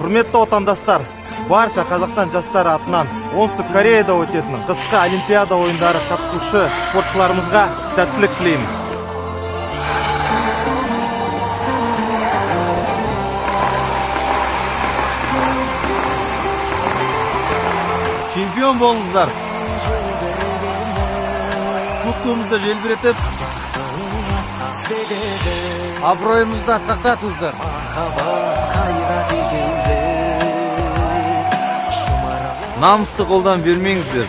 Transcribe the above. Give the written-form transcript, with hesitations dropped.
Құрметті отандастар, барша Қазақстан жастары атынан Оңтүстік Кореяда өтетін қысқы Олимпиада ойындары қатысушы спортшыларымызға сәттілік тілейміз. Чемпион болыңыздар. Көк туымызды желбіретіп, абыройымызды асқақтатыңыздар. Намысты қолдан бермеңіздер.